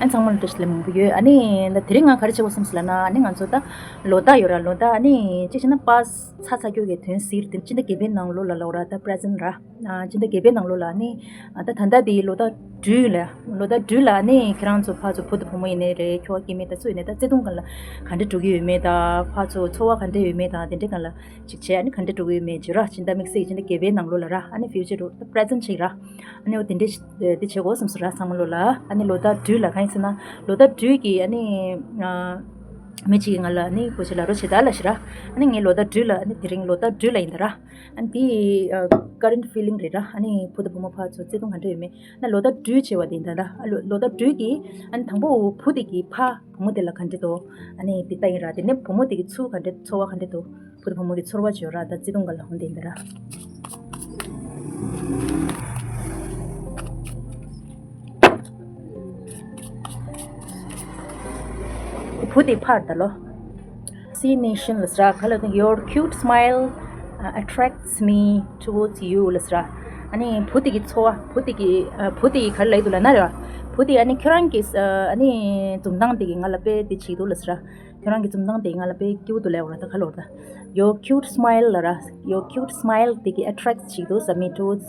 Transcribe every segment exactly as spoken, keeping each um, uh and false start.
ཨ་ཚང་མ་ལ་བཀྲ་ཤིས་བདེ་ལེགས་མང་པོ་ཡོད། ཨ་ནི་ད་དེ་རིང་ང་ག་རེ་བྱེད་དགོས་བསམ་སོང་ལབ་ན། ཨ་ནི་ང་ཚོ་ད་ལོ་རྟགས་ཡོད་ར། ལོ་རྟགས་ཨ་ནི་གཅིག་བྱས་ན་པཱས་ཚ་ཚ་སྐྱོ་གི་དོན་གཟིགས་དེ་སྤྱི་ཟླ་བརྒྱད་པའི་ནང་ལོགས་ལ་ལབ་ར། ད་པྲེ་ཛེན་ར། ཨ་སྤྱི་ཟླ་བརྒྱད་པའི་ནང་ལོགས་ལ་ཨ་ནི་ཨ་ད་ད་ལྟ་དེ་ལོ་རྟགས་སྦྲུལ་ལ། ལོ་རྟགས་སྦྲུལ་ལ་ཨ་ནི་ཁྱེད་རང་ཚོ་ཕར་ཚུར་བུ་དང་བུ་མོ་ཡིན་ནའི་རེད། ཁྱོ་ག་སྐྱེ་དམན་ད་སུ་ཡིན་ནའི་ད་བརྩེ་དུང་ག་ལ་ག་འདྲ་འགྲོ་གི་ཡོད་མེད། ད་ཕར་ཚུར་ཚོར་བ་ག་འདྲ་ཡོད་མེད་དང་དེ་འདྲའི་སྒང་ལ་ཅིག་བྱས། ཨ་ནི་ག་འདྲ་འགྲོ་གི་ཡོད་མེད་བརྗོད་ར། སྤྱི་ཟླ་དམིགས་བསལ་གྱི་སྤྱི་ཟླ་བརྒྱད་པའི་ནང་ལོགས་ལ་ར། ཨ་ནི་ཕིའུ་ཅར་དུ་ད་པྲེ་ཛེན་ཅིག་ར། ཨ་ནི་འོ་དེ་འདྲའི་ཞིག་དེ་བྱེད་དགོས་བསམ་སོང་ར་ཚང་མ་ལོ་ལ། ཨ་ནི་ལོ་རྟགས་སྦྲུལ་ལ་གང་ཡིན་ཟེར་ན། ལོ་རྟགས་སྦྲུལ་གྱི་ཨ་ནི་ཨ་མི་གཅིག་གིས་ང་ལ་ཨ་ནི་གོ་ཆེ་ལ་རོ་ཆེ་ད་ལ་ཞིག་ར། ཨ་ནི་ངའི་ལོ་རྟགས་སྦྲུལ་ལ། ཨ་ནི་དེ་རིང་ལོ་རྟགས་སྦྲུལ་ལ་ཡིན་ད་ར། ཨ་ནི་དེ་ཨ་ཀ་རེན་ཕི་ལིང་རེད་ར། ཨ་ནི་བུ་དང་བུ་མོ་ཕར་ཚུར་བརྩེ་དུང་ག་འདྲ་ཡོད་མེད། ཨ་ནི་ལོ་རྟགས་སྦྲུལ་བྱེད་པ་དེ་ཡིན་ད་ར། ཨ་ལོ་ལོ་རྟགས་སྦྲུལ་གྱི་ཨ་ནི་དང་པོ་བུ་དེ་གི་ཕ་བུ་མོ་དེ་ལ་ག་འདྲ་འདུག་ཨ་ནི་དེ་ལྟ་ཡིན་ར། དེ་ནས་བུ་མོ་དེ་གི་ཚུར་ག་འདྲ་ཚོར་བ་ག་འདྲ་འདུག་བུ་དང་བུ་མོ་གི་ཚོར་བ་བརྗོད་ར། ད་བརྩེ་དུང་ག་ལ་འོང་དེ་འདི་ར། བུ་དེ་ཕར་ད་ལོ། Fascination ལབ་ས་ར། ག་ལ་ན། Your cute smile uh, attracts me towards you ལབ་ས་ར། ཨ་ནི་བུ་དེ་གི་ཚོར་བ། བུ་དེ་གི་ཨ་བུ་དེ་གི་ག་རེ་ལབ་འདུག་ལབ་ན་ར། བུ་དེ་ཨ་ནི་ཁྱོད་རང་གི་ཨ་ནི་འཛུམ་མདངས་དེ་གི་ང་ལ་དཔེ་དེ་བྱེད་འདུག་ལབ་ས་ར། ཁྱོད་རང་གི་འཛུམ་མདངས་དེ་ང་ལ་དཔེ་སྐྱིད་པོ་འདུག་ལབ་ཡོད་ར། ད་ག་ལབ་ར། Your cute smile ལབ་ར། Your cute smile དེ་གིས་attract བྱེད་འདུག་ཟེར། Me towards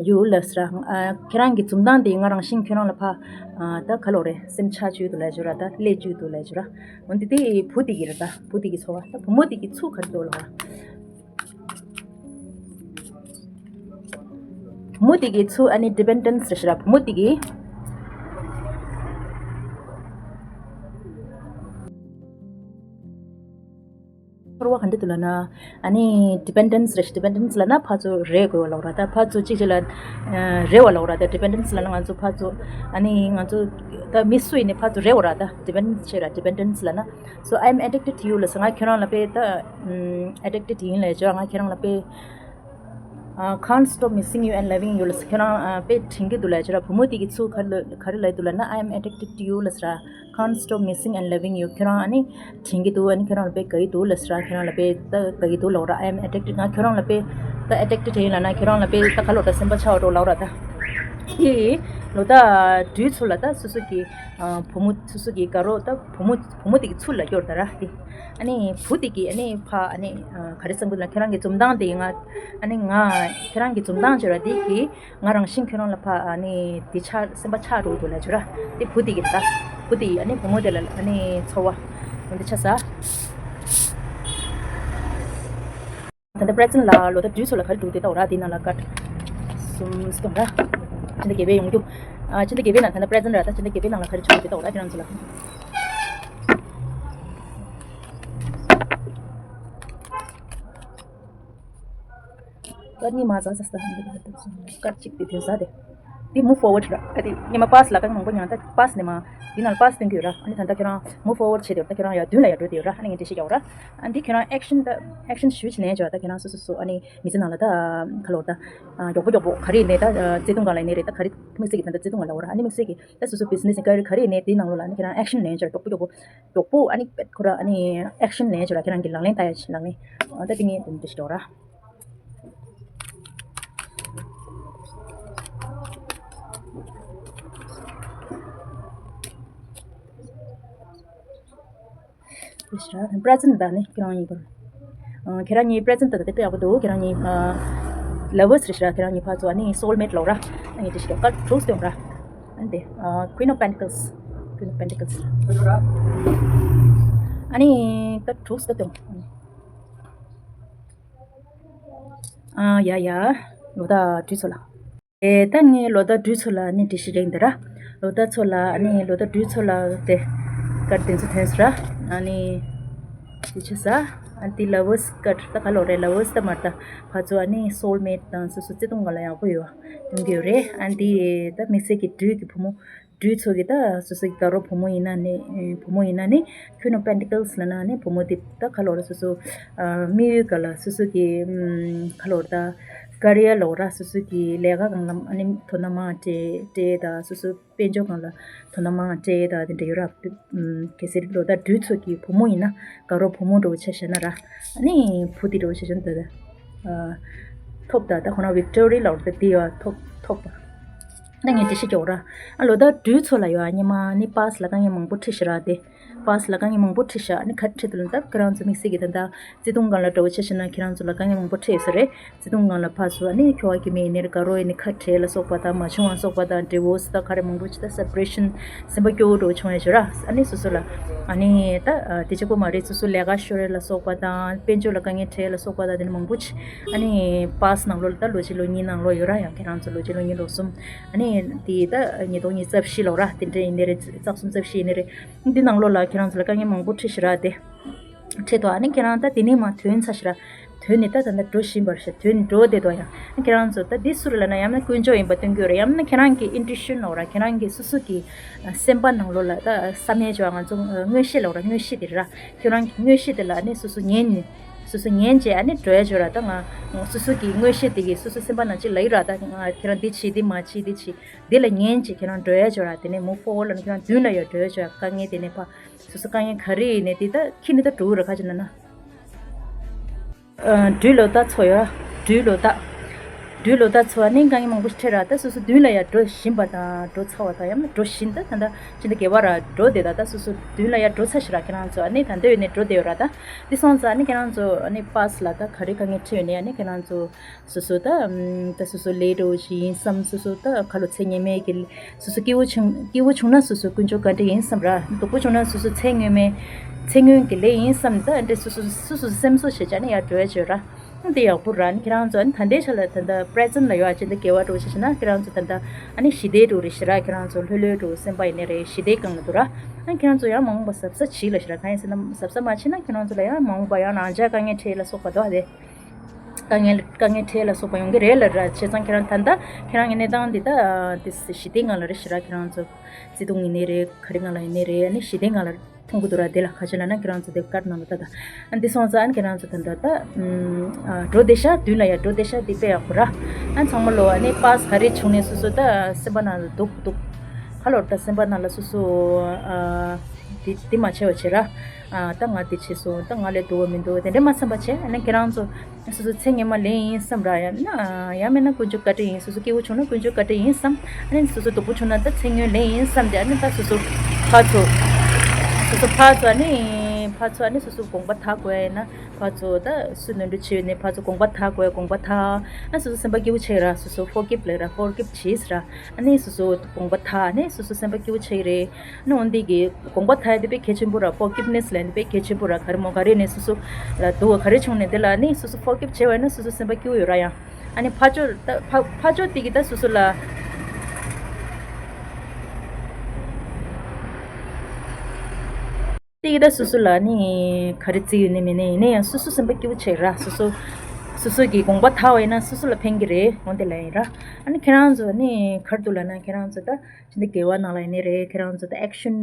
you ལབ་ས་ར། ཨ་ཁྱེད་རང་གི་འཛུམ་མདངས་དེ་ང་རང་བཞིན་ཁྱོད་རང་ལ་ཕར་ཨ་ད་ག་ལབ་རེད། སེམས་ཆགས་བཅུག་འདུག་ལབ་ཡོད་ར། ད་སླེབས་བཅུག་འདུག་ལབ་ཡོད་ར། འོན་ཏེ་དེ་བུ་དེ་གི་རེད། ད་བུ་དེ་གི་ཚོར་བ། ད་བུ་མོ་དེ་གི་ཚུར་ག་རེ་འདུག་ལབ་ར། བུ་མོ་དེ་གི་ཚུར་ཨ་ནི་dependence རེད་ཤག་ར། བུ་མོ་དེ་གི་ཚོར་བ་ག་འདྲ་འདུག་ལབ་ན། ཨ་ནི་dependence རེད་ཤག། dependence ལབ་ན་ཕར་ཚུར་རེ་དགོས་པ་ལབ་ར། ད་ཕར་ཚུར་གཅིག་གཅིག་ལ་ཨ་རེ་བ་ལབ་ར། ད་dependence ལབ་ན་ང་ཚོ་ཕར་ཚུར་ཨ་ནི་ང་ཚོ་ད་མི་སུ་ཡིན་ནའི་ཕར་ཚུར་རེ་བ་ར། ད་dependence བྱེད་ར། dependence ལབ་ན། So I'm addicted to you ལབ་ས། ང་ཁྱོད་རང་ལ་དཔེ་ད་ཨམ་addicted ཡིན་ལབ་ཡོད་ར། ང་ཁྱོད་རང་ལ་དཔེ། Uh, can't stop missing you and loving you ལབ་ས། ཁྱོད་རང་ཨ་དཔེ་དྲན་གྱི་འདུག་ལབ་ཡོད་ར། བུ་མོ་དེ་གི་ཚུར་ག་རེ་ག་རེ་ལབ་འདུག་ལབ་ན། I am addicted to you ལབ་ས་ར། Can't stop missing and loving you ཁྱོད་རང་ཨ་ནི་དྲན་གྱི་འདུག་ཨ་ནི་ཁྱོད་རང་ལ་དཔེ་དགའ་གི་འདུག་ལབ་ས་ར། ཁྱོད་རང་ལ་དཔེ་ད་དགའ་གི་འདུག་ལབ་ར། I am addicted ང་ཁྱོད་རང་ལ་དཔེ་ད་addicted ཡིན་ལབ་ན། ཁྱོད་རང་ལ་དཔེ་ད་ག་ལབ་ར། ད་སེམས་པ་ཆགས་འགྲོ་ལབ་ར། ད་དེ་ལོ་ད་དུས་ཚོད་ལ་ད་སོ་སོ་གི་ཨ་བུ་མོ་སོ་སོ་གི་དགའ་རོགས་ད་བུ་མོ་བུ་མོ་དེ་གི་ཚུར་ལ་སྐྱོར་ད་ར། དེ་ཨ་ནི་བུ་དེ་གི་ཨ་ནི་ཕ་ཨ་ནི་ཨ་ག་རེ་བསམ་གི་འདུག་ལབ་ན། ཁྱོད་རང་གི་འཛུམ་མདངས་དེ་ང་ཨ་ནི་ང་ཁྱོད་རང་གི་འཛུམ་མདངས་བརྗོད་ར། དེ་གི་ང་རང་བཞིན་ཁྱོད་རང་ལ་ཕ་ཨ་ནི་དེ་ཆགས་སེམས་པ་ཆགས་འགྲོ་འདུག་ལབ་བརྗོད་ར། དེ་བུ་དེ་གི་རེད་ད། བུ་དེ་ཨ་ནི་བུ་མོ་དེ་ལ་ཨ་ནི་ཚོར་བ་འོ་འདི་ཆགས་ས། ད་ལྟ་པྲེ་ཛེན་ལ་ལོ་ད་དུས་ཚོད་ལ་ག་རེ་འདུག་དེ་ལྟ་འོ་ར། དེ་ནང་ལ་ཀཊ་གསུམ་སྟོང་ར། སྤྱི་ཟླ་བརྒྱད་པའི་ཡོང་རྒྱུ། ཨ་སྤྱི་ཟླ་བརྒྱད་པའི་ནང་ད་ལྟ་པྲེ་ཛེན་ར། ད་སྤྱི་ཟླ་བརྒྱད་པའི་ནང་ལ་ག་རེ་བྱུང་འདུག་དེ་ལྟ་འོ་ར། དེ་རང་ཚོ་ལ། ཀཊ་གཉིས་མ་ཟ་ཟ་ཟ། ཀཊ་གཅིག་དེ་དོན་ཟ་དེ། དེ་move forward ར། ཨ་དེ་ཉི་མ་པཱས་ལ་ཀཊ་མང་པོ་མྱངས། ད་པཱས་ནས་མ་དེ་ནང་པཱས་སྟོན་གྱི་ཡོད་ར། ཨ་ནི་ད་ལྟ་ཁྱོད་རང་move forward བྱས་དེ་ད་ཁྱོད་རང་ཡར་མདུན་ལ་ཡར་འགྲོ་དེ་ཡོད་ར། ཨ་ནི་ངས་འགྲེལ་བཤད་རྒྱག་འོ་ར། ཨ་འདི་ཁྱོད་རང་action ད་action ཞུ་བྱས་ནས་ཅོ། ད་ཁྱོད་རང་སོ་སོ་སོ་ཨ་ནི་མི་ཚེ་ནང་ལ་ད་ཁ་ལོ་ད་མགྱོགས་པོ་མགྱོགས་པོ་ག་རེ་ཡིན་ནའི་ད་བརྩེ་དུང་སྒང་ལ་ཡིན་ནའི་རེད། ད་ག་རེ་དམིགས་བསལ་གྱི་ད་ད་བརྩེ་དུང་སྒང་ལ་འོ་ར། ཨ་ནི་དམིགས་བསལ་གྱི་ད་སོ་སོ་business ག་རེ་ག་རེ་ཡིན་ནའི་དེའི་ནང་ལོགས་ལ་ཨ་ནི་ཁྱོད་རང་action ལེན་ཅོ། མགྱོགས་པོ་མགྱོགས་པོ་མགྱོགས་པོ་ཨ་ནི་ཁོ་ར་ཨ་ནི་action ལེན་ཅོ་ར། ཁྱོད་རང་གི་ལག་ལེན་བསྟར་ཡ་ཅིག་ལག་ལེན། ཨ་ད་དེ་ངས་དེ་འདྲ་ཞིག་འགྲོ་ར། པྲེ་ཛེན་ད་ནི་ཁྱེད་རང་གཉིས་པར། ཁྱེད་རང་གཉིས་པྲེ་ཛེན་ད་དེ་དཔེ་ཡག་པོ་འདུག་ཁྱེད་རང་གཉིས་lovers རེད་ཤག་ཁྱེད་རང་གཉིས་ཕར་ཚུར་ཨ་ནི་soulmate ལབ་ར། ཨ་ནི་དེ་ཞིག་ཀཊ་དྲུག་སྟོན་ར། ཨ་ནི་དེ་Queen of Pentacles། Queen of Pentacles ཨ་ནི་ཀཊ་དྲུག་སྟོན། ཨ་ཡ་ཡ། ལོ་ད་དུས་ཚོད་ལ། ཨེ་ད་ངས་ལོ་ཟླ་སྦྲུལ་ཚོ་ལ་ནི་འགྲེལ་བཤད་རྒྱག་གི་འདུག་ར། ལོ་ཟླ་ཚོ་ལ་ནི་ལོ་ཟླ་སྦྲུལ་ཚོ་ལ་དེ་ཀཊ་དེ་ཚོ་ཐོན་སོང་ར། ཨ་ནི་དེ་ཆ་ས། ཨ་དེ་lovers ཀཊ་ད་ག་ལོ་རེད། lovers ད་མར་ད་ཕར་ཚུར་ཨ་ནི་soulmate དང་སོ་སོ་བརྩེ་དུང་སྒང་ལ་ཡག་པོ་ཡོད་ཡོང་གི་ཡོད་རེད། ཨ་དེ་ད་དམིགས་བསལ་གྱི་སྦྲུལ་གྱི་བུ་མོ་སྦྲུལ་ཚོ་གི་ད་སོ་སོ་གི་དགའ་རོགས་བུ་མོ་ཡིན་ན་ནི་བུ་མོ་ཡིན་ན་ནི་Queen of Pentacles ལབ་ན་ནི་བུ་མོ་དེ་ད་ག་ལོ་རེད། སོ་སོ་ཨ་དམིགས་ཡུལ་སྒང་ལ་སོ་སོ་གི་ཨམ་ག་ལོ་རེད། ད་career ལོ་ར་སོ་སོ་གི་ལས་ཀ་སྒང་ལ་ཨ་ནི་དོ་སྣང་མང་སྤྲད་སྤྲད་ད་སོ་སོ་དཔལ་འབྱོར་སྒང་ལ་དོ་སྣང་མང་སྤྲད་ད་དེ་འདྲ་ཡོད་ར། ཨམ་གལ་སྲིད་ལོ་ཟླ་སྦྲུལ་ཚོ་གི་བུ་མོ་ཡིན་ན་དགའ་རོགས་བུ་མོ་འདྲ་བོ་ཆ་བཞག་ན་ར། ཨ་ནི་བུ་དེ་འདྲ་བོ་ཆ་བཞག་ན་ད་ཨ་ཐོབ་ད་ད་ཁོ་ན་victory ལོ་ད་དེ་ཡོད་ཐོབ་ཐོབ་པ། ད་ངས་འགྲེལ་བཤད་རྒྱག་ར། ཨ་ལོ་ད་འགྲུལ་ཚོ་ལ་ཡོད་ཨ་ཉི་མ་ནི་པཱ་སི་ལ་དཀའ་ངལ་མང་པོ་འཕྲད་ཤག་ར་དེ། པཱ་སི་ལ་དཀའ་ངལ་མང་པོ་འཕྲད་ཤག་ཨ་ནི་ག་འཕྲད་འདུག་ལ་ད་ཁྱེད་རང་ཚོ་དམིགས་བསལ་གྱི་ད་ད་བརྩེ་དུང་སྒང་ལ་འདྲ་བོ་ཆ་བཞག་ན་ཁྱེད་རང་ཚོ་ལ་དཀའ་ངལ་མང་པོ་འཕྲད་ཡོད་ས་རེད། བརྩེ་དུང་སྒང་ལ་ཕར་ཚུར་ཨ་ནི་ཁྱོ་ག་གི་མི་ཡིན་ནའི་རེད། དགའ་རོགས་ཡིན་ནའི་ཁ་བྲལ་ལ་སོགས་པ་དང་མ་བྱུང་བ་སོགས་པ་དང་ཌི་བོར་སི་དང་ག་རེ་མང་པོ་ཅིག་ད་སེ་པ་རེ་ཤན་སེམས་པ་སྐྱོ་བོ་འདྲ་བོ་བྱུང་ཡོད་ཤག་ར། ཨ་ནི་སོ་སོ་ལ་ཨ་ནི་ད་དེ་གཅིག་པོ་མ་རེད། སོ་སོ་ལས་ཀ་ཤོར་རེད་ལ་སོགས་པ་དང་དཔལ་འབྱོར་ལ་དཀའ་ངལ་འཕྲད་ལ་སོགས་པ་དང་དེ་ནི་མང་པོ་ཅིག་ཨ་ནི་པཱ་སི་ནང་ལོགས་ལ་ད་ལོ་གཅིག་ལོ་གཉིས་ནང་ལོགས་ཡོད་ར། ཡང་ཁྱེད་རང་ཚོ་ལོ་གཅིག་ལོ་གཉིས་ལོ་གསུམ་ཨ་ནི་དེ་ད་ཉིས་སྟོང་ཉི་ཤུ་རྩ་བཞི་ལོ་ར་དེ་འདྲ་ཡིན་ནའི་རེད། རྩ་གསུམ་རྩ་བཞི་ཡིན་ནའི་རེད། འདི་ནང་ལོགས་ལ་ཁྱེད་རང་ཚོ་ལ་དཀའ་ངལ་མང་པོ་འཕྲད་ཤག་ར་དེ། འཕྲད་དོ། ཨ་ནི་ཁྱེད་རང་ད་དེ་ནས་མ་ཐོན་ཚར་ཤག་ར། ཐོན་ནས་ད་ད་ལྟ་འགྲོ་བཞིན་པར་ཤག་ཐོན་ནས་འགྲོ་བསྡད་དོ། ཡང་ཁྱེད་རང་ཚོ་ད་འདི་སུ་རེད་ལབ་ན་ཡང་ན་དཀོན་མཆོག་ཡིན་པ་སྟོན་གྱི་ཡོད་རེད། ཡང་ན་ཁྱེད་རང་གི་ཨིན་ཊུ་ཤན་ནོ་ར་ཁྱེད་རང་གི་སོ་སོ་གི་སེམས་པ་ནང་ལོགས་ལ་ད་བསམ་ཡས་བྱོས། ང་ཚོ་མངོན་ཤེས་ལབ་ར། མངོན་ཤེས་དེ་ར་ཁྱེད་རང་གི་མངོན་ཤེས་དེ་ལ་ཨ་ནི་སོ་སོ་ཉན་ནས་སོ་སོ་ཉན་བྱས་ཨ་ནི་འགྲོ་ཡས་བྱོས་ར། ད་ང་སོ་སོ་གི་མངོན་ཤེས་དེ་གིས་སོ་སོ་སེམས་པ་ནང་ཅིག་ལབ་ཡི་ར། ད་ང་ཁྱེད་རང་འདི་བྱེད་འདི་མ་བྱེད་འདི་བྱེད་འདི་ལ་ཉན་བྱས་ཁྱེད་རང་འགྲོ་ཡས་བྱོས་ར། དེ་ནས་མུབ་ཕོར་ཝར་ལབ་ན་ཁྱེད་རང་མདུན་ལ་ཡར་འགྲོ་ཡས་བྱོས་ར། དཀའ་ངལ་དེ་ནས་ཕར། སོ་སོ་དཀའ་ངལ་ག་རེ་ཡིན་ནའི་དེ་ད་ཁྱི་ནི་ད་འགྲོ་ར་ཁ་ཅིག་ན་ན། ཨ་འགྲུལ་ལོ་ད་ཚོ་ཡོད། འགྲུལ་ལོ་ད། འགྲུལ་ལོ་ད་ཚོ་ནི་དཀའ་ངལ་མང་པོ་ཞིག་འཕྲད་ར། ད་སོ་སོ་མདུན་ལ་ཡར་འགྲོ་བཞིན་པ་དང་འགྲོ་ཚར་བ་དང་ཡང་ན་འགྲོ་བཞིན་ད་ད་ད་ཅི་འདྲ་དགེ་བ་ར་འགྲོ་དེ་ད་ད་སོ་སོ་མདུན་ལ་ཡར་འགྲོ་ཚར་ཤག་ར། ཁྱེད་རང་ཚོ་ཨ་ནི་ད་འདོད་ཡོད་ནས་འགྲོ་དེ་ཡོད་ར། ད་འདི་སོང་ཙང་ཨ་ནི་ཁྱེད་རང་ཚོ་ཨ་ནི་པཱ་སི་ལ་ད་ག་རེ་དཀའ་ངལ་འཕྲད་ཡོད་ནས་ཨ་ནི་ཁྱེད་རང་ཚོ། སོ་སོ་ད་ད་སོ་སོ་ལེ་ཊི་འགྲོ་ཞིག་ཡིན་བསམ། སོ་སོ་ད་ཁ་ལོ་ཚེ་སྔོན་མའི་གི་སོ་སོ་སྐྱིད་པོ་བྱུང་སྐྱིད་པོ་བྱུང་ན་སོ་སོ་དཀོན་མཆོག་བཀའ་དྲིན་ཡིན་བསམ་ར། སྡུག་པོ་བྱུང་ན་སོ་སོ་ཚེ་སྔོན་མའི་ཚེ་སྔོན་གི་ལས་ཡིན་བསམ། ད་འདྲ་སོ་སོ་སོ་སོ་སེམས་གསོ་བྱེད་བྱ་ནི་ཡར་འགྲོ་ཡ་བྱོས་ར། འདི་ཡག་པོ་ར། ནི་ཁྱེད་རང་ཚོ་ཨ་ནི་ད་ལྟའི་ཆ་ལ་ད་ལྟ་པི་རེ་ཛེན་ཊི་ལ་ཡོད་ཨ་ཅེ་འདི་དགེ་བ་འགྲོ་བྱེད་བྱེད་ན་ཁྱེད་རང་ཚོ་ད་ལྟ་ཨ་ནི་ཞི་བདེ་འགྲོ་རེད་ཤི་ར། ཁྱེད་རང་ཚོ་ལྷོད་ལྷོད་འགྲོ་སེམས་པ་ཡིན་ནི་རེད། ཞི་བདེ་སྒང་ལ་འདུག་ར། ཨ་ནི་ཁྱེད་རང་ཚོ་ཡང་མ་འོངས་པ་གཟབ་གཟབ་བྱེད་ལ་ཤི་ར། གང་ཡིན་ཟེར་ན་གཟབ་གཟབ་མ་བྱེད་ན་ཁྱེད་རང་ཚོ་ལ་ཡང་མ་འོངས་པ་ཡང་ན་ཨ་ཅག་དཀའ་ངལ་འཕྲད་ལ་སོགས་པ་འདུག་ཨ་དེ། དཀའ་ངལ་དཀའ་ངལ་འཕྲད་ལ་སོགས་པ་ཡོང་གི་རེད་ལ་ར། བྱས་ཙང་ཁྱེད་རང་ད་ལྟ་ཁྱེད་རང་གི་གནས་སྟངས་འདི་ད་དེ་ཞི་བདེ་ངང་ལ་རེད་ཤི་ར། ཁྱེད་རང་ཚོ་བརྩེ་དུང་ཡིན་ནའི་རེད། ག་རེ་ངང་ལ་ཡིན་ནའི་རེད། ཨ་ནི་ཞི་བདེ་ངང་ལ་མཐོང་གི་འདུག་ར། དེ་ལ་ཁ་ཆེ་ལ་ན་ཁྱེད་རང་ཚོ་དེ་བཀར་ནང་ལ་ད་ད་ཨ་འདི་སོང་ཙང་ཨ་ནི་ཁྱེད་རང་ཚོ་ད་ལྟ་ད་ཨ་འགྲོ་བདེ་ཤག་མདུན་ལ་ཡར་འགྲོ་བདེ་ཤག་འདི་དཔེ་ཡག་པོ་ར། ཨ་ཚང་མ་ལོ་ཨ་ནི་པཱ་སི་ག་རེ་བྱུང་ནས་སོ་སོ་ད་སེམས་པ་ནང་ལ་སྡུག་སྡུག་ཁ་ལོར་ད་སེམས་པ་ནང་ལ་སོ་སོ་ཨ་འདི་འདི་མ་བྱས་པ་བྱེད་ར། ཨ་ད་ང་འདི་བྱས་སོང་། ད་ང་ལས་སྡུག་པ་མི་འདུག་དེ་འདྲ་མ་བསམ་པ་བྱས། ཨ་ནི་ཁྱེད་རང་ཚོ། སོ་སོ་ཚེ་སྔོན་མ་ལས་ཡིན་བསམ་ར། ཡང་ན་ཡང་མིན་ན་དཀོན་མཆོག་བཀའ་དྲིན་ཡིན། སོ་སོ་སྐྱིད་པོ་བྱུང་ན་དཀོན་མཆོག་བཀའ་དྲིན་ཡིན་བསམ། ཨ་ནི་སོ་སོ་སྡུག་པོ་བྱུང་ན་ད་ཚེ་སྔོན་ལས་ཡིན་བསམ་སྟེ་ཨ་ནི་ད་སོ་སོ་ཕར་ཚུར་སོ་སོ་ཕར་ཚུར་ཨ་ནི་ཕར་ཚུར་ཨ་ནི་སོ་སོ་དགོངས་པ་དག་དགོས་ཡ་ཡིན་ན་ཕར་ཚུར་ད་སུ་ནོར་འཁྲུལ་བྱས་ཡོད་ནས་ཕར་ཚུར་དགོངས་པ་དག་དགོས། དགོངས་པ་དག་ཨ་སོ་སོ་སེམས་པ་སྐྱིད་པོ་བྱེད་ར། སོ་སོ་ཕོར་གིབ་ལབ་ར། ཕོར་གིབ་བྱས་ར། ཨ་ནི་སོ་སོ་དགོངས་པ་དག་ཨ་ནི་སོ་སོ་སེམས་པ་སྐྱིད་པོ་བྱེད་རེད། ཨ་ནི་འོན་ཏེ་གི་དགོངས་པ་དག་ཡ་དེ་དཔེ་གལ་ཆེན་པོ་ར། ཕོར་གིབ་ནེ་སི་ལབ་ཡ་དེ་དཔེ་གལ་ཆེན་པོ་ར། ག་རེ་མོ་ག་རེ་ནས་སོ་སོ་ལ་སྡུག་པ་ག་རེ་བྱུང་ནས་དེ་ལ་ཨ་ནི་སོ་སོ་ཕོར་གིབ་བྱས་པ་ཡིན་ན་སོ་སོ་སེམས་པ་སྐྱིད་པོ་ཡོད་ར། ཡང་ཨ་ནི་ཕར་ཕྱོགས་ད་ཕར་ཕར་ཕྱོགས་དེ་གི་ད་སོ་སོ་ལ་དེ་གི་ད་སོ་སོ་ལ་ཨ་ནི་ག་རེ་བརྩི་ཡོད་ནི་མེད་ནི་ཡིན་ན་ཡང་སོ་སོ་སེམས་པ་སྐྱིད་པོ་བྱེད་ར། སོ་སོ་སོ་སོ་གི་དགོངས་པ་དག་པ་ཡིན་ན་སོ་སོ་ལ་ཕན་གི་རེད། འོན་ཏེ་ལ་ཡིན་ར། ཨ་ནི་ཁྱེད་རང་ཚོ་ཨ་ནི་ག་རེ་འདུག་ལབ་ན་ཁྱེད་རང་ཚོ་ད། ཅི་འདི་དགེ་བ་ནང་ལ་ཡིན་ནི་རེད། ཁྱེད་རང་ཚོ་ད་ཨེག་ཤན་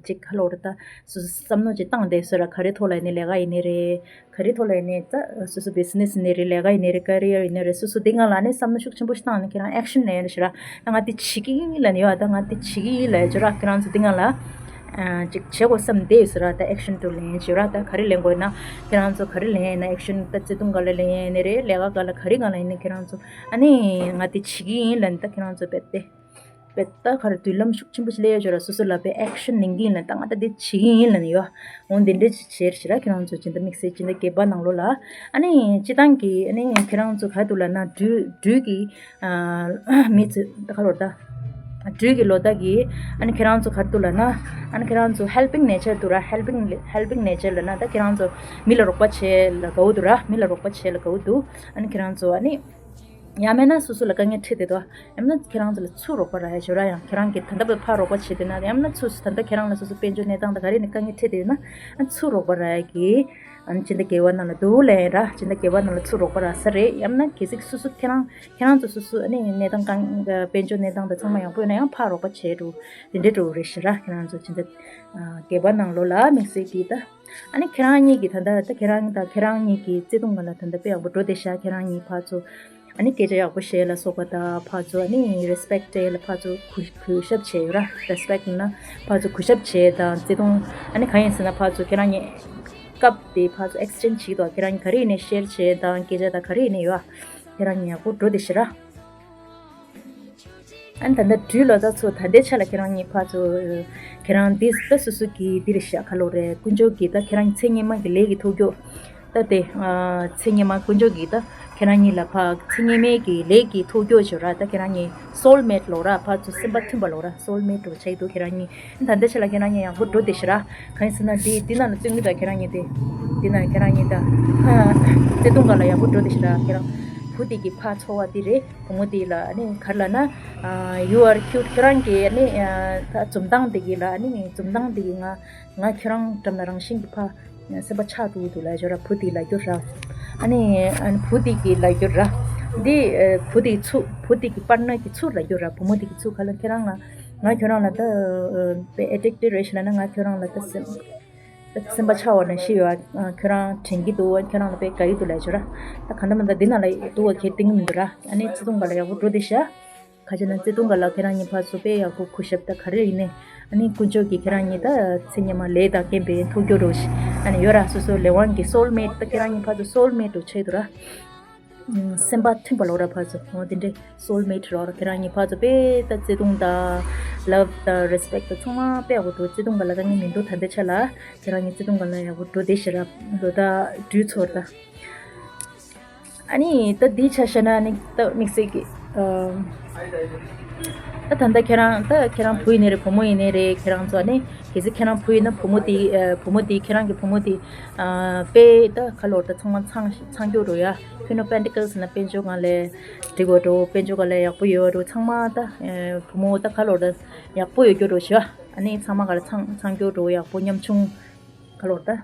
ཅིག་ཁ་ལོ་རེ་ད་སོ་སོ་བསམ་བློ་ཅིག་བཏང་བསྡད་སོང་ར། ག་རེ་ཐོག་ལ་ཡིན་ནི་ལས་ཀ་ཡིན་ནི་རེད། ག་རེ་ཐོག་ལ་ཡིན་ནི་ད་སོ་སོ་བི་ཛི་ནེ་སི་ཡིན་ནི་རེད། ལས་ཀ་ཡིན་ནི་རེད། ཀེ་རི་ཡར་ཡིན་ནི་རེད། སོ་སོ་འདི་སྒང་ལ་ནི་བསམ་བློ་ཤུགས་ཆེན་པོ་ཞིག་བཏང་ནས་ཁྱེད་རང་ཨེག་ཤན་ལེན་རེད་ཤི་ར། ད་ང་འདི་བྱེད་ཀྱི་ཡིན་ལབ་ནི་ཡོད། ད་ང་འདི་བྱེད་ཀྱི་ཡིན་ལབ་ཡ་ཅོ་ར། ཁྱེད་རང་ཚོ་འདི་སྒང་ལ་ཅིག་བྱེད་དགོས་བསམ་བསྡད་ཡོད་ཟེར་ར། ད་ཨེག་ཤན་ཏུ་ལེན་ཞུ་ར། ད་ག་རེ་ལེན་དགོས་ན་ཁྱེད་རང་ཚོ་ག་རེ་ལེན་ཡིན་ན་ཨེག་ཤན་ད་བརྩེ་དུང་སྒང་ལ་ལེན་ཡིན་ནི་རེད། ལས་ཀ་སྒང་ལ་ག་རེ་སྒང་ལ་ཡིན་ནི་ཁྱེད་རང་ཚོ་ཨ་ནི་ང་འདི་བྱེད་ཀྱི་ཡིན་ལབ་ནི་ད་ཁྱེད་རང་ཚོ་བེད་དེ། བེད་ད་ག་རེ་མདུན་ལམ་ཤུགས་ཆེན་པོ་ཞིག་སླེབས་ཡོད་ཅོ་ར། སོ་སོ་ལ་བེད་ཨེག་ཤན་ལེན་གྱི་ཡིན་ལབ། ད་ང་ད་འདི་བྱེད་ཀྱི་ཡིན་ལབ་ནི་ཡོད། འོ་འདི་འདྲ་ཅིག་བྱས་ཤི་ར། ཁྱེད་རང་ཚོ་སྦྱིན་བདག་དམིགས་བསལ་སྦྱིན་བདག་སྒེར་པ་ནང་ལོགས་ལ་ཨ་ནི་སྤྱི་བཏང་གི་ཨ་ནི་ཁྱེད་རང་ཚོ་ག་རེ་འདུག་ལབ་ན་འགྲུལ་འགྲུལ་གྱི་མི་ཚོས་ད་ག་ལོར་ད་འགྲུལ་གྱི་ལོ་ད་གི་ཨ་ནི་ཁྱེད་རང་ཚོ་ག་རེ་འདུག་ལབ་ན་ཨ་ནི་ཁྱེད་རང་ཚོ་ཧེལ་པིང་ནེ་ཅར་འདུག་ར། ཧེལ་པིང་ཧེལ་པིང་ནེ་ཅར་ལབ་ན་ད་ཁྱེད་རང་ཚོ་མི་ལ་རོགས་པ་བྱེད་ལ་དགའ་བོ་འདུག་ར། མི་ལ་རོགས་པ་བྱེད་ལ་དགའ་བོ་འདུག་ཨ་ནི་ཁྱེད་རང་ཚོ་ཨ་ནི། ཡང་མིན་ན་སོ་སོ་ལ་དཀའ་ངལ་འཕྲད་དེ་དོ། ཡང་མིན་ན་ཁྱེད་རང་ཚོ་ལ་ཚུར་རོགས་པ་རག་ཡ་ཞོར་ཡང་ཁྱེད་རང་གིས་ད་ལྟ་བས་ཕར་རོགས་པ་བྱེད་དེ་ན་ཡང་མིན་ན་ཚུར་ད་ལྟ་ཁྱེད་རང་ལ་སོ་སོ་དཔལ་འབྱོར་གནས་སྟངས་དང་ག་རེ་ནས་དཀའ་ངལ་འཕྲད་དེ་ཡོད་ན་ཚུར་རོགས་པ་རག་ཡ་གི་ཨ་ནི་སྦྱིན་བདག་སྒེར་པ་ནང་ལ་འདུག་ལབ་ཡིན་ར། སྦྱིན་བདག་སྒེར་པ་ནང་ལ་ཚུར་རོགས་པ་རག་ས་རེད། ཡང་མིན་ན་གལ་སྲིད་སོ་སོ་ཁྱེད་རང་ཁྱེད་རང་ཚོ་སོ་སོ་ཨ་ནི་གནས་སྟངས་གང་དཔལ་འབྱོར་གནས་སྟངས་དང་ཚང་མ་ཡག་པོ་ཡོད་ན་ཡང་ཕར་རོགས་པ་བྱེད་འགྲོ་དེ་འདྲས་འགྲོ་རེད་ཤི་ར། ཁྱེད་རང་ཚོ་སྦྱིན་བདག་སྒེར་པ་ནང་ལོགས་ལ་དམིགས་བསལ་གྱིས་ད། ཨ་ནི་ཁྱེད་རང་གཉིས་ཀྱིས་ད་ལྟ་ད་ཁྱེད་རང་དང་ཁྱེད་རང་གཉིས་ཀྱི་བརྩེ་དུང་སྒང་ལ་ད་ལྟ་དཔེ་ཡག་པོ་འགྲོ་བསྡད་ཤག་ཁྱེད་རང་གཉིས་ཕར་ཚུར་ཨ་ནི་སྐད་ཆ་ཡག་པོ་བཤད་ལ་སོགས་པ་དང་ཕར་ཚུར་ཨ་ནི་རེ་སི་པེག་སྤྲད་ལ་ཕར་ཚུར་གུས་གུས་ཞབས་བྱས་ཡོད་ར། རེ་སི་པེག་ན་ཕར་ཚུར་གུས་ཞབས་བྱས་དང་བརྩེ་དུང་ཨ་ནི་གང་ཡིན་ཟེར་ན་ཕར་ཚུར་ཁྱེད་རང་གཉིས་སྐབས་དེ་ཕར་ཚུར་ཨེག་སི་ཅེན་ཇི་བྱེད་དོ། ཁྱེད་རང་གཉིས་ག་རེ་ཡིན་ནའི་ཤེར་བྱས་དང་སྐད་ཆ་དང་ག་རེ་ཡིན་ནའི་ཡོད། ཁྱེད་རང་གཉིས་ཡག་པོ་འགྲོ་བསྡད་ཤག་ར། ཨ་ནི་ད་ལྟ་དྲུལ་ལོ་ད་ཚོ་ད་ལྟའི་ཆ་ལ་ཁྱེད་རང་གཉིས་ཕར་ཚུར་ཁྱེད་རང་འདི་ད་སོ་སོ་གི་འདི་རེད་ཤག་ག་ལོ་རེད། དཀོན་མཆོག་གི་ད་ཁྱེད་རང་ཚེ་སྔོན་མ་གི་ལས་ཀྱི་ཐོག་རྒྱུ། ད་དེ་ཚེ་སྔོན་མ་དཀོན་མཆོག་གི་ད་ཁྱེད་རང་གཉིས་ལ་ཕར་ཚེ་སྔོན་མའི་གི་ལས་ཀྱི་ཐོག་རྒྱུ་བྱོས་ར། ད་ཁྱེད་རང་གཉིས་སོལ་མེཊ་ལོ་ར། ཕར་ཚུར་སེམས་པ་མཐུན་པ་ལོ་ར། སོལ་མེཊ་རུ་ཆགས་འདུག་ཁྱེད་རང་གཉིས། ད་ལྟའི་ཆ་ལ་ཁྱེད་རང་གཉིས་ཡག་པོ་འགྲོ་བསྡད་ཤག་ར། གང་ཡིན་ཟེར་ན་འདི་འདི་ནང་ལ་བཙུན་མོ་དང་ཁྱེད་རང་གཉིས་དེ། འདི་ནང་ཁྱེད་རང་གཉིས་ད་བརྩེ་དུང་སྒང་ལ་ཡག་པོ་འགྲོ་བསྡད་ཤག་ར། ཁྱེད་རང་བུ་དེ་གི་ཕར་ཚོར་བ་དེ་རེད། བུ་མོ་དེ་ལ་ཨ་ནི་ག་རེ་ལབ་ན། You are cute. ཁྱེད་རང་གི་ཨ་ནི་ད་འཛུམ་མདངས་དེ་གི་ལ་ཨ་ནི་འཛུམ་མདངས་དེ་གི་ང་ང་ཁྱེད་རང་འགྲམ་ལ་རང་བཞིན་གྱི་ཕར་སེམས་པ་ཆགས་འགྲོ་གི་འདུག་ལབ་ཡ་བྱོས་ར། བུ་དེ་ལབ་རྒྱུ་ར། ཨ་ནི་ཨ་ནི་བུ་དེ་གི་ལབ་རྒྱུ་ར། འདི་བུ་དེ་གི་ཚུར་བུ་དེ་གི་པར་ནར་གི་ཚུར་ལབ་རྒྱུ་ར། བུ་མོ་དེ་གི་ཚུར་ག་ལ་ཁྱེད་རང་ལ་ང་ཁྱོད་རང་ལ་ད་དཔེ་ཨེ་ཌིག་ཊི་རེད་ཤག་ལབ་ན། ང་ཁྱོད་རང་ལ་ད་སེམས་སེམས་པ་ཆགས་པ་ནང་བཞིན་ཡོད། ཁྱོད་རང་དྲན་གྱི་འདུག་ཁྱོད་རང་ལ་དཔེ་དགའ་གི་འདུག་ལབ་ཡ་བྱོས་ར། ད་ག་འདྲ་མ་འདྲ་འདི་ནང་ལ་འདུག་བ་གལ་གཏིང་མི་འདུག་ར། ཨ་ནི་བརྩེ་དུང་སྒང་ལ་ཡག་པོ་འགྲོ་བསྡད་ཤག་ཁ་ཅིག་ན་བརྩེ་དུང་སྒང་ལ་ཁྱེད་རང་གཉིས་ཕར་ཚུར་དཔེ་ཡག་པོ་གུས་ཞབས་ད་ག་རེ་ཡིན་ནའི། ཨ་ནི་དཀོན་མཆོག་གིས་ཁྱེད་རང་གཉིས་ད་ཚེ་སྔོན་མ་ལས་དང་རྐྱེན་པས་ཐུག་རྒྱུ་རུ་ཨ་ནི་ཡོད་ར། སོ་སོ་ལས་དབང་གི་སོལ་མེཊ་ད་ཁྱེད་རང་གཉིས་ཕར་ཚུར་སོལ་མེཊ་རུ་ཆགས་འདུག་ར། སེམས་པ་མཐུན་པ་ལོ་ར། ཕར་ཚུར་འོ་དེ་འདྲའི་སོལ་མེཊ་ལོ་ར། ཁྱེད་རང་གཉིས་ཕར་ཚུར་དཔེ་ད་བརྩེ་དུང་ད་ལབ་ད་རེ་སི་པེག་ད་ཚང་མ་དཔེ་ཡག་པོ་འདུག་བརྩེ་དུང་སྒང་ལ་དཀའ་ངལ་མི་འདུག་ད་ལྟའི་ཆ་ལ་ཁྱེད་རང་གཉིས་བརྩེ་དུང་སྒང་ལ་ཡག་པོ་འགྲོ་བསྡད་ཤག་ར། ལོ་ད་དྲུལ་ཚོར་ད། ཨ་ནི་ད་འདི་ཆ་བཞག་ན་ཨ་ནི་ད་དམིགས་བསལ་གྱི་ཨ་ད་ད་ལྟ་ཁྱེད་རང་ད་ཁྱེད་རང་བུ་ཡིན་ནའི་རེད། བུ་མོ་ཡིན་ནའི་རེད། ཁྱེད་རང་ཚོ་ཨ་ནི་གལ་སྲིད་ཁྱེད་རང་བུ་ཡིན་ན་བུ་མོ་དེ་ཨ་བུ་མོ་དེ་ཁྱེད་རང་གི་བུ་མོ་དེ་ཨ་དཔེ་ད་ག་ལོར་ད་ཚང་མ་ཚང་ཚང་རྒྱུ་རུ་ཡ། Queen of Pentacles ན་དཔལ་འབྱོར་སྒང་ལ་འགྲིག་པ་འགྲོ། དཔལ་འབྱོར་སྒང་ལ་ཡག་པོ་ཡོད་རུ། ཚང་མ་ད་ཨ་བུ་མོ་ད་ག་ལོར་ད་ཡག་པོ་ཡོད་རྒྱུ་རུ་ཞུ། ཨ་ནི་ཚང་མ་ག་ལ་ཚང་ཚང་རྒྱུ་རུ་ཡག་པོ་ཉམ་ཆུང་ག་ལོར་ད།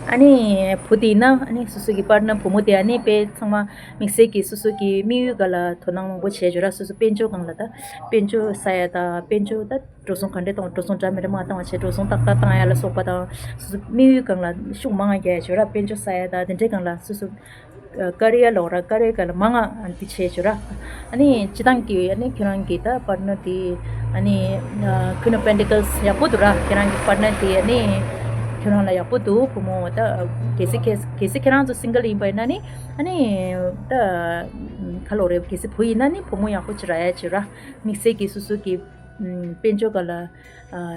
ཨ་ནི་བུ་དེ་ཡིན་ན་ཨ་ནི་སོ་སོ་གི་པར་ནར་བུ་མོ་དེ་ཨ་ནི་དཔེ་ཚང་མ་དམིགས་བསལ་གྱི་སོ་སོ་གི་དམིགས་ཡུལ་སྒང་ལ་དོ་སྣང་མང་པོ་བྱས་བྱོས་ར། སོ་སོ་དཔལ་འབྱོར་སྒང་ལ་ད་དཔལ་འབྱོར་ཟ་ཡ་ད་དཔལ་འབྱོར་ད་འགྲོ་སོང་ག་འདྲས་གཏོང་། འགྲོ་སོང་འདྲ་མི་འདྲ་མ་གཏོང་བ་བྱས། འགྲོ་སོང་ཏག་ཏག་བཏང་ཡ་ལ་སོགས་པ་དང་སོ་སོ་དམིགས་ཡུལ་སྒང་ལ་ཤུགས་མང་བརྒྱབ་བྱོས་ར། དཔལ་འབྱོར་ཟ་ཡ་ད་དེ་འདྲས་སྒང་ལ་སོ་སོ་ཀ་རི་ཡར་ལོ་ར། ཀ་རི་ཡར་སྒང་ལ་མང་ང་འདི་བྱས་བྱོས་ར། ཨ་ནི་སྤྱི་བཏང་གི་ཨ་ནི་ཁྱོད་རང་གི་ད་པར་ནར་དེ་ཨ་ནི་Queen of Pentacles ཡག་པོ་འདུག་ར། ཁྱོད་རང་གི་པར་ནར་དེ་ཨ་ནི་ཁྱོད་རང་ལ་ཡག་པོ་འདུག་བུ་མོ། ད་གལ་སྲིད་གལ་གལ་སྲིད་ཁྱེད་རང་ཚོ་སིང་གལ་ཡིན་པ་ཡིན་ན་ནི་ཨ་ནི་ད་ག་ལོ་རེད། གལ་སྲིད་བུ་ཡིན་ན་ནི་བུ་མོ་ཡག་པོ་ཅིག་རག་ཡ་བྱོས་ར། དམིགས་བསལ་གྱི་སོ་སོ་གི་དཔལ་འབྱོར་སྒང་ལ་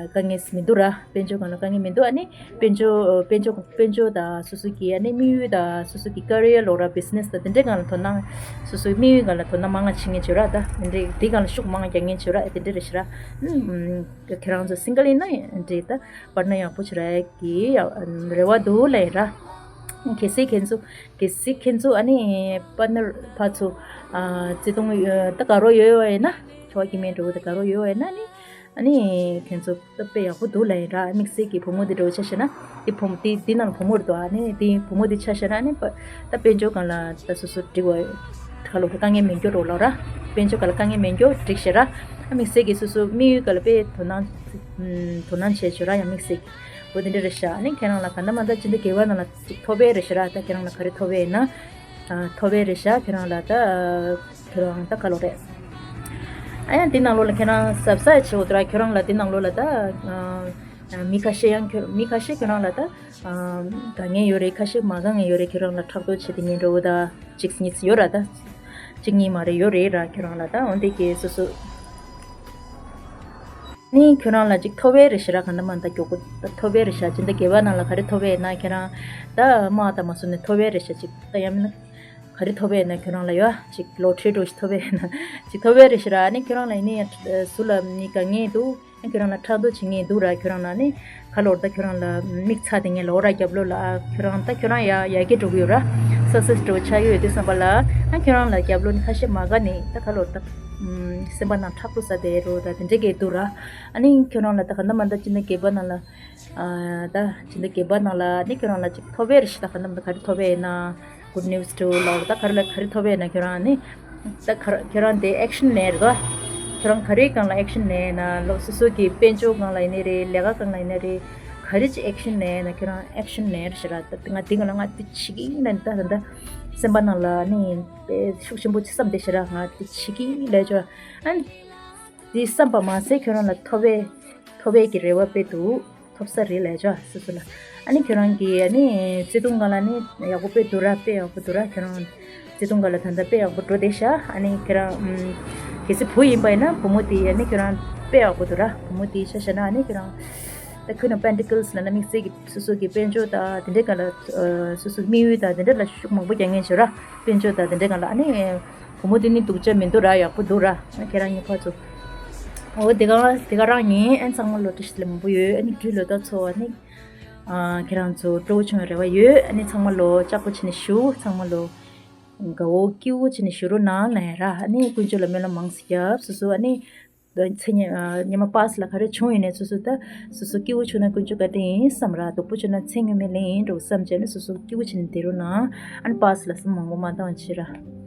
དཀའ་ངལ་མི་འདུག་ར། དཔལ་འབྱོར་སྒང་ལ་དཀའ་ངལ་མི་འདུག་ཨ་ནི་དཔལ་འབྱོར་དཔལ་འབྱོར་དཔལ་འབྱོར་དང་སོ་སོ་གི་ཨ་ནི་དམིགས་ཡུལ་དང་སོ་སོ་གི་ཀ་རི་ཡར་ལོ་ར། བི་ཛི་ནེ་སི་དང་དེ་འདྲའི་སྒང་ལ་དོ་སྣང་། སོ་སོའི་དམིགས་ཡུལ་སྒང་ལ་དོ་སྣང་མང་ང་བྱེད་མཁན་བྱོས་ར། ད་དེ་འདྲའི་དེའི་སྒང་ལ་ཤུགས་མང་ང་རྒྱག་མཁན་བྱོས་ར། ཨེ་དེ་འདྲ་རེད་ཤག་ར། ཨུམ། ཁྱེད་རང་ཚོ་སིང་གལ་ཡིན་ན་འདྲ་ད་པར་ནར་ཡག་པོ་ཅིག་རག་གི་རེ་བ་འདུག་ལབ་ཡིན་ར། གལ་སྲིད་ཁྱེད་ཚོ་གལ་སྲིད་ཁྱེད་ཚོ་ཨ་ནི་པར་ནར་ཕར་ཚུར་བརྩེ་དུང་ད་དགའ་རོགས་ཡོད་པ་ཡིན་ན། ཁྱོ་ག་གི་མེད་འགྲོ་ད་དགའ་རོགས་ཡོད་པ་ཡིན་ན་ནི། ཨ་ནི་ཁྱེད་ཚོ་ད་དཔེ་ཡག་པོ་འདུག་ལབ་ཡིན་ར། དམིགས་བསལ་གྱི་བུ་མོ་འདི་འདྲ་བོ་ཆ་བཞག་ན། འདི་བུ་མོ་འདི་འདི་ནང་བུ་མོ་རེད་འདུག་ཨ་ནི་འདི་བུ་མོ་འདི་ཆ་བཞག་ན་ཨ་ནི་པ་ད་དཔལ་འབྱོར་སྒང་ལ་ད་སོ་སོ་འགྲིག་པ་ག་ལོ་དཀའ་ངལ་མེད་རྒྱུ་རོ་ལོ་ར། དཔལ་འབྱོར་སྒང་ལ་དཀའ་ངལ་མེད་རྒྱུ་འགྲིག་ཤག་ར། ཨ་དམིགས་བསལ་གྱི་སོ་སོ་དམིགས་ཡུལ་སྒང་ལ་དཔེ་དོ་སྣང་དོ་སྣང་བྱས་བྱོས་ར། ཡང་དམིགས་བསལ་གྱི་འོ་དེ་འདྲ་རེད་ཤག་ཨ་ནི་ཁྱེད་རང་ལ་ག་འདྲ་མ་འདྲ་ཅི་འདྲ་དགེ་བ་ནང་ལ་ཅིག་ཐོབ་པའི་རེད་ཤག་ར། ད་ཁྱེད་རང་ལ་ག་རེ་ཐོབ་པའི་ཡིན་ན། ཐོབ་པའི་རེད་ཤག་ཁྱེད་རང་ལ་ད་ཁྱེད་རང་ད་ག་ལོ་རེད། ཨ་ཡང་འདི་ནང་ལོགས་ལ་ཁྱེད་རང་གཟབ་གཟབ་བྱེད་དགོས་འདུག་ར། ཁྱེད་རང་ལ་འདི་ནང་ལོགས་ལ་ད་མི་ཁ་ཤས་ཡང་ཁྱོད་མི་ཁ་ཤས་ཁྱེད་རང་ལ་ད་དཀའ་ངལ་ཡོད་རེད། ཁ་ཤས་མ་དཀའ་ངལ་ཡོད་རེད། ཁྱེད་རང་ལ་ཕྲག་དོག་བྱེད་དེ་ཉན་འགྲོ་བོ་ད་གཅིག་གཉིས་ཡོད་ར། ད་གཅིག་གཉིས་མ་རེད་ཡོད་རེད་ར། ཁྱེད་རང་ལ་ད་འོན་ཏེ་ཀྱེ་སོ་སོ། ནི་ཁྱོད་རང་ལ་ཅིག་ཐོབ་པའི་རེད་ཤག་ར། ག་འདྲ་མ་འདྲ་མགྱོགས་པོ་ད་ཐོབ་པའི་རེད་ཤག་ཅི་འདྲ་དགེ་བ་ནང་ལ་ག་རེ་ཐོབ་པའི་ཡིན་ན་ཁྱེད་རང་ད་དམག་དང་མ་སོང་ནས་ཐོབ་པའི་རེད་ཤག་ཅིག་ད་ཡང་མིན་ན་ག་རེ་ཐོབ་པའི་ཡིན་ན་ཁྱོད་རང་ལ་ཡོད་ཅིག་ལོ་ཊི་རི་འདྲ་ཞིག་ཐོབ་པའི་ཡིན་ན་ཅིག་ཐོབ་པའི་རེད་ཤག་ར། ནི་ཁྱོད་རང་ལ་ཡིན་ནི་སུ་ལ་ནི་དཀའ་ངལ་འདུག་ཁྱོད་རང་ལ་ཕྲག་དོག་བྱེད་ངེས་འདུག་ར། ཁྱོད་རང་ལ་ནི་ག་ལོར་ད་ཁྱོད་རང་ལ་མིག་ཚ་དེ་ངས་ལོ་ར་རྒྱབ་ལོ་ལ་ཨ་ཁྱོད་རང་ད་ཁྱོད་རང་ཡ་ཡ་གི་འགྲོ་གི་ཡོད་ར། སག་སེ་སི་འགྲོ་ཆགས་ཡོད་དུས་ཙམ་པ་ལ་ཨ་ཁྱོད་རང་ལ་རྒྱབ་ལོ་ནི་ཁ་ཤས་མ་དགའ་ནི་ད་ག་ལོར་ད་སེམས་པ་ནང་ཕྲག་དོག་ཟ་དེ་རོ་ད་དེ་འདྲ་གི་འདུག་ར། ཨ་ནི་ཁྱོད་རང་ལ་ད་ག་འདྲ་མ་འདྲ་ཅི་འདྲ་དགེ་བ་ནང་ལ་ཨ་ད་ཅི་འདྲ་དགེ་བ་ནང་ལ་ནི་ཁྱོད་རང་ལ་ཅིག་ཐོབ་པའི་རེ་ཞིག་ད་ག་འདྲ་མ་འདྲ་ག་རེ་ཐོབ་པའི་ཡིན་ན། Good news to ལོར་ད་ག་རེ་ལ་ག་རེ་ཐོབ་པའི་ན་ཁྱོད་རང་ནི། ད་ག་རེ་ཁྱོད་རང་དེ་ཨེག་ཤན་ལེན་རེད་དོ། ཁྱོད་རང་ག་རེའི་སྒང་ལ་ཨེག་ཤན་ལེན་ན་ལོ་སོ་སོ་གི་དཔལ་འབྱོར་སྒང་ལ་ཡིན་ནའི་རེད། ལས་ཀ་སྒང་ལ་ཡིན་ནའི་རེད། ག་རེ་ཅིག་ཨེག་ཤན་ལེན་ན་ཁྱོད་རང་ཨེག་ཤན་ལེན་རེད་ཤག་ར། ད་ང་དེ་ག་ལ་ང་དེ་བྱེད་ཀྱི་ཡིན་ན་ད་ད་ད་སེམས་པ་ནང་ལ་ནི་དཔེ་ཤུགས་ཆེན་པོ་ཅིག་བསམ་བསྡད་ཤག་ར། ང་དེ་བྱེད་ཀྱི་ཡིན་ལས་ཆོག་ཨ་ནི། དེ་བསམ་པ་མ་ཟད་ཁྱོད་རང་ལ་ཐོབ་པའི་ཐོབ་པའི་གི་རེ་བ་དཔེ་འདུག་ཐོབ་ས་རེད་ལས་ཆོག་སོ་སོ་ལ། ཨ་ནི་ཁྱོད་རང་གི་ཨ་ནི་བརྩེ་དུང་སྒང་ལ་ནི་ཡག་པོ་དཔེ་འདུག་ར། དཔེ་ཡག་པོ་འདུག་ར། ཁྱོད་རང་ བརྩེ་དུང་སྒང་ལ་ད་ལྟ་དཔེ་ཡག་པོ་འགྲོ་བསྡད་ཤག་ཨ་ནི་ཁྱེད་རང་ཨམ། གལ་སྲིད་བུ་ཡིན་པ་ཡིན་ན་བུ་མོ་དེ་ཨ་ནི་ཁྱེད་རང་དཔེ་ཡག་པོ་འདུག་ར། བུ་མོ་དེ་ཆ་བཞག་ན་ཨ་ནི་ཁྱེད་རང་ད་Queen of Pentacles ལབ་ན་དམིགས་བསལ་གྱི་སོ་སོ་གི་དཔལ་འབྱོར་དང་དེ་འདྲའི་སྒང་ལ་ཨ། སོ་སོ་དམིགས་ཡུལ་དང་དེ་འདྲ་ལ་ཤུགས་མང་པོ་རྒྱག་མཁན་ཞིག་ར། དཔལ་འབྱོར་དང་དེ་འདྲའི་སྒང་ལ་ཨ་ནི་བུ་མོ་དེ་ནི་སྡུག་ཅག་མི་འདུག་ར། ཡག་པོ་འདུག་ར། ཨ་ཁྱེད་རང་གཉིས་ཕར་ཚུར། འོ་དེ་ག་དེ་ག་རང་ཡིན། ཨ་ནི་ཚང་མ་ལོ་བཀྲ་ཤིས་བདེ་ལེགས་མང་པོ་ཡོད། ཨ་ནི་སྦྲུལ་ལོ་ཟླ་ཚོ་ཨ་ནི། ཨ་ཁྱེད་རང་ཚོ་སྤྲོ་བོ་བྱུང་བའི་རེ་བ་ཡོད། ཨ་ནི་ཚང་མ་ལོ་ལྕགས་པོ་བྱས་ནས་བཞུགས། ཚང་མ་ལོ་དགའ་བོ་སྐྱིད་བོ་བྱས་ནས་བཞུགས་རོགས་གནང་ལབ་ཡ་ར། ཨ་ནི་དཀོན་མཆོག་ལ་སྨོན་ལམ་མང་ཙམ་རྒྱབ། སོ་སོ་ཨ་ནི་མཚན་ཉིད་ཨ་སྔོན་མ་past ལ་ག་རེ་བྱུང་ཡོད་ནའི་སོ་སོ་ད་སོ་སོ་སྐྱིད་བོ་བྱུང་ན་དཀོན་མཆོག་བཀའ་དྲིན་ཡིན་བསམ་ར། སྡུག་པོ་བྱུང་ན་ཚེ་སྔོན་མའི་ལན་ཡིན་འགྲོ་བསམ་བྱས་ནས་སོ་སོ་སྐྱིད་བོ་བྱས་ནས་བསྡད་རོགས་གནང་། ཨ་ནི་past ལ་བསམ་མང་པོ་མ་བཏང་བ་བྱེད་ར།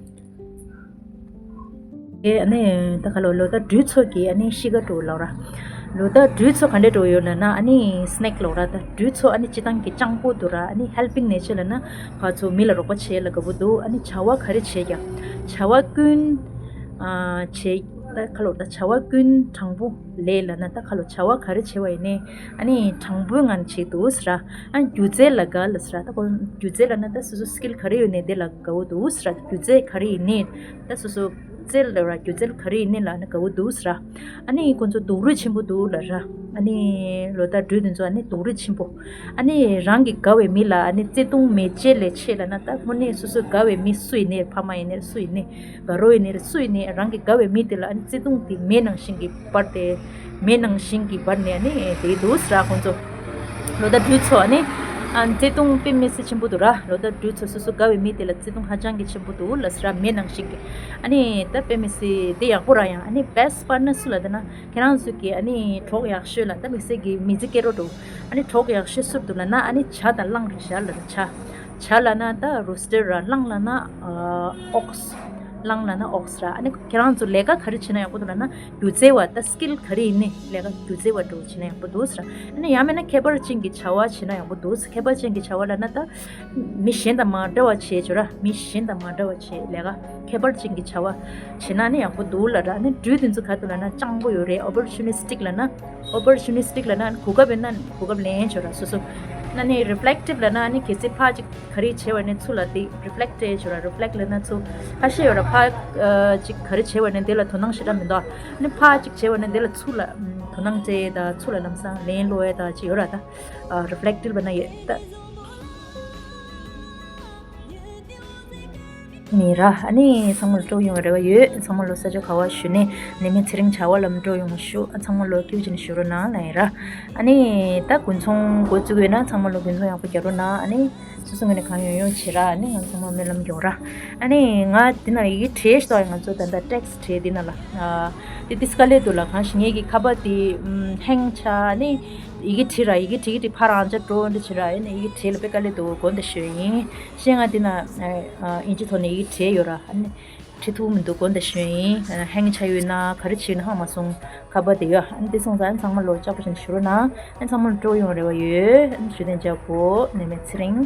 ཨེ་ཨ་ནི་ད་ག་ལོ་ལོ་ཟླ་སྦྲུལ་ཚོ་གི་ཨ་ནི་གཤིས་ཀ་འགྲོ་ལོ་ར། ལོ་ཟླ་སྦྲུལ་ཚོ་ག་འདྲས་འགྲོ་ཡོད་ལབ་ན་ཨ་ནི་snake ལོ་ར། ད་སྦྲུལ་ཚོ་ཨ་ནི་སྤྱིར་བཏང་གི་སྤྱང་པོ་འདུག་ར། ཨ་ནི་helping nature ལབ་ན་ཕར་ཚུར་མི་ལ་རོགས་པ་བྱེད་ལ་དགའ་པོ་འདུག་ཨ་ནི་བྱ་བ་ག་རེ་བྱེད་ཀྱང་བྱ་བ་ཀུན་ཨ་བྱེད། ད་ག་ལོ་ད་བྱ་བ་ཀུན་དྲང་པོ་ལས་ལབ་ན་ད་ག་ལོ་བྱ་བ་ག་རེ་བྱེད་པ་ཡིན་ནའི་ཨ་ནི་དྲང་པོའི་ངང་བྱེད་འདུག་ཟེར་ར། ཨ་ནི་སྒྱུ་རྩལ་ལ་དགའ་ལབ་ཟེར་ར། ད་ཁོ་སྒྱུ་རྩལ་ལབ་ན་ད་སོ་སོ་skill ག་རེ་ཡོད་ནའི་དེ་ལ་དགའ་པོ་འདུག་ཟེར་ར། སྒྱུ་རྩལ་ག་རེ་ཡིན་ནའི་ད་སོ་སོ་རྩལ་ལབ་ར། སྒྱུ་རྩལ་ག་རེ་ཡིན་ནའི་ལབ་ན་དགའ་པོ་འདུག་ཟེར་ར། ཨ་ནི་ཁོ་ཚོ་སྡུག་རུས་ཆེན་པོ་འདུག་ལབ་ར། ཨ་ནི་ལོ་ཟླ་སྦྲུལ་དེ་ཚོ་ཨ་ནི་སྡུག་རུས་ཆེན་པོ། ཨ་ནི་རང་གི་དགའ་བའི་མི་ལ་ཨ་ནི་བརྩེ་དུང་མེད་ཅེས་ལས་ཆེ་ལབ་ན་ད་དངོས་གནས་སོ་སོ་དགའ་བའི་མི་སུ་ཡིན་ནའི་ཕ་མ་ཡིན་ནའི་སུ་ཡིན་ནའི་དགའ་རོགས་ཡིན་ནའི་སུ་ཡིན་ནའི་རང་གི་དགའ་བའི་མི་དེ་ལ་ཨ་ནི་བརྩེ་དུང་དེ་མེ་ནང་བཞིན་གྱི་འབར་ཏེ། མེ་ནང་བཞིན་གྱི་འབར་ནས་ཨ་ནི་དེ་འདུག་ཟེར་ར། ཁོང་ཚོ་ལོ་ཟླ་སྦྲུལ་ཚོ་ཨ་ནི་ཨ་བརྩེ་དུང་དཔེ་མི་སྲིད་ཆེན་པོ་འདུག་ར། ལོ་ཟླ་སྦྲུལ་ཚོ་སོ་སོ་དགའ་བའི་མི་དེ་ལ་བརྩེ་དུང་ཧ་ཅང་གི་ཆེན་པོ་འདུག་ལབ་ཟེར་ར། མེ་ནང་བཞིན་གྱི་ཨ་ནི་ད་དཔེ་མི་སྲིད་དེ་ཡག་པོ་ར། ཡང་ཨ་ནི་best partner སུ་ལབ་ན་ཁྱེད་རང་ཚོ་གི་ཨ་ནི་གྲོགས་ཡག་ཤོས་ལ་ད་དམིགས་བསལ་གྱི་མི་ཚེ་སྐྱེལ་རོགས་འགྲོ། ཨ་ནི་གྲོགས་ཡག་ཤོས་སུ་འདུག་ལབ་ན་ཨ་ནི་བྱ་དང་གླང་རེད་ཤག་ལབ་ར། བྱ། བྱ་ལབ་ན་ད་rooster ར། གླང་ལབ་ན་ཨ་ox། གླང་ལབ་ན་ox ར། ཨ་ནི་ཁྱེད་རང་ཚོ་ལས་ཀ་ག་རེ་བྱེད་ན་ཡག་པོ་འདུག་ལབ་ན་སྒྱུ་རྩལ་བ། ད་skill ག་རེ་ཡིན་ནའི་ལས་ཀ་སྒྱུ་རྩལ་བ་འདྲ་བོ་བྱེད་ན་ཡག་པོ་འདུག་ཟེར་ར། ཨ་ནི་ཡང་མིན་ན་ཁྱད་པར་ཅན་གྱི་བྱ་བ་བྱེད་ན་ཡག་པོ་འདུག་ཟེར། ཁྱད་པར་ཅན་གྱི་བྱ་བ་ལབ་ན་ད་མི་གཞན་དང་མ་འདྲ་བ་བྱེད་ཅོ་ར། མི་གཞན་དང་མ་འདྲ་བ་བྱེད་ལས་ཀ་ཁྱད་པར་ཅན་གྱི་བྱ་བ་བྱེད་ན་ནི་ཡག་པོ་འདུག་ལབ་ར། ཨ་ནི་སྦྲུལ་དེ་ཚོ་ག་འདུག་ལབ་ན་སྤྱང་པོ་ཡོད་རེད། opportunistic ལབ་ན་opportunistic ལབ་ན་གོ་སྐབས་ཡོད་ན་གོ་སྐབས་ལེན་ཅོ་ར། སོ་སོ་ན་ནི་reflective ལབ་ན་ནི་གལ་སྲིད་ཕར་ཅིག་ག་རེ་བྱས་པ་ནི་ཚུར་ལ་དེ་reflect བྱས་ཅོ་ར། reflect ལབ་ན་ཚུར་ཁ་ཤས་ཡོད་ར། ཕར་ཨ་ཅིག་ག་རེ་བྱས་པ་ནི་དེ་ལ་དོ་སྣང་ཞེ་དྲག་མི་འདུག་ནི་ཕར་ཅིག་བྱས་པ་ནི་དེ་ལ་ཚུར་ལ་ཨམ་དོ་སྣང་བྱས་ད་ཚུར་ལ་ལམ་སང་ལན་སློག་ཡ་ད་ཅིག་ཡོད་ར། ད་ཨ་reflective ལབ་ན་ཡོད་ད། ནི་ར། ཨ་ནི་ཚང་མ་ལ་སྤྲོ་ཡོང་བའི་རེ་བ་ཡོད། ཚང་མ་ལོ་ས་ཆ་ག་བ་བཞུགས་ནས་ནད་མེད་ཚེ་རིང་བྱ་བ་ལམ་འགྲོ་ཡོང་བ་ཞུ། ཨ་ཚང་མ་ལོ་སྐྱིད་པོ་བྱས་ནས་བཞུགས་རོགས་གནང་ལབ་ཡིན་ར། ཨ་ནི་ད་དགུན་ཚོང་འགོ་བཙུགས་ཡོད་ན་ཚང་མ་ལོ་དགུན་ཚོང་ཡག་པོ་རྒྱག་རོགས་གནང་། ཨ་ནི་སོ་སོ་ངོས་ནས་གང་ཡོང་ཡོང་བྱེད་ར། ཨ་ནི་ང་ཚང་མ་སྨོན་ལམ་རྒྱོབ་ར། ཨ་ནི་ང་འདི་ན་ཡི་གེ་བྲིས་ཤག་ང་ཚོ་ད་ལྟ་text བྲིས་འདི་ན་ལ། ཨ་དེ་དེ་དཀའ་ལས་འདུག་ལ། གང་ཞིག་ངེད་ཀྱི་ཁ་པར་དེ་ཨམ་hang ཆགས། ཨ་ནི་ཡི་གེ་བྲིས་ར། ཡི་གེ་བྲིས་གི་བྲིས་ཕར་རང་འཇགས་འགྲོ་འདི་བྱེད་ར། ཨ་ནི་ཡི་གེ་བྲིས་ལ་དཔེ་དཀའ་ལས་འདུག་དགོངས་དག་ཞུ་ཡིན། ཤེས་ང་འདི་ན་ཨ་ཨིན་ཇི་ཐོག་ནས་ཡི་གེ་བྲིས་ཡོད་ར། ཨ་ནི་བྲིས་ཐུབ་མི་འདུག་དགོངས་དག་ཞུ་ཡིན། ཨ་hang ཆགས་ཡོད་ན་ག་རེ་བྱས་ཡོད་ན་ཧ་མ་སོང་། ཁ་པར་དེ་ཡོད། ཨ་ནི་དེ་སོང་ཙང་ཨ་ནི་ཚང་མ་ལོ་ལྕགས་པོ་བྱས་ནས་བཞུགས་རོགས་གནང་། ཨ་ནི་ཚང་མ་ལ་སྤྲོ་ཡོང་རེ་བ་ཡོད། ཨ་ནི་བཞུགས་གདན་འཇགས་དགོས། ནད་མེད་ཚེ་རིང་།